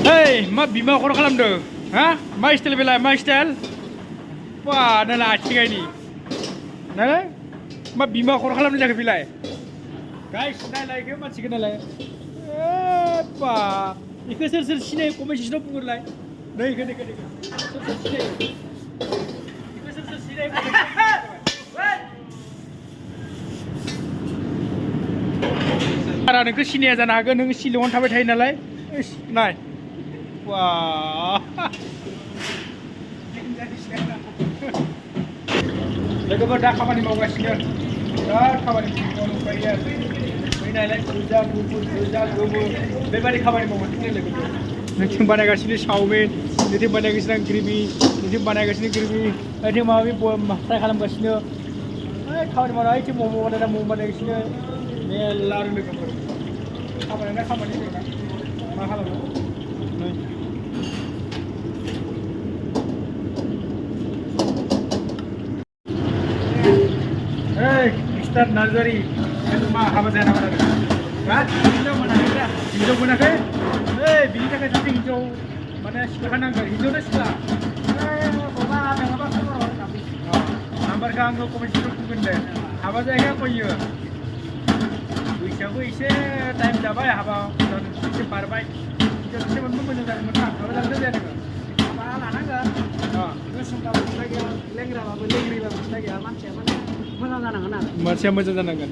Hei, ma bima kor kalam do. Ha? Ma style bela, ma style. Wah, nala achi ini. Nala? Ma bima kor kalam jaga bilai. Guys, nala ke ma chicken nala. Wah, ikut ser sini komen sini pungur lai. Nahi ikut. Ser sini. Ikut ser sini. Ara nengko sini aja naga neng silongan tabai thai nalai. Nai. Wah. Lagu ber dah kamani mau gasnya. Dah kamani mau bayar. Ini lagi kerja gubu. Bebari kamani mau mati lagu. Nanti mana gasnya saumen, nanti mana gasnya gribi, nanti mana gasnya gribi. Nanti mau bi buat masak kalam gasnya. Kamani mana itu mau mana gasnya. Ni lalu lagu ber. Kamani ni kan. Mahal tu. Hey, Mr. Nazari, itu mah apa saya nama dia? Kan? Hijau mana dia? Hijau mana ke? Hey, bini tak ada hijau. Mana sekarang nanggar hijau dah sila. Bapak ada apa semua tapi. Number kang ko komisi tu deh. Apa saya kau iya? Bisa time dah bayar apa? Bisa parbai. Jadi mana mana. Apa dah dia ni? Apa anak nanggar? Terus kalau lagi lagi macam mana? Masih Macam jangan.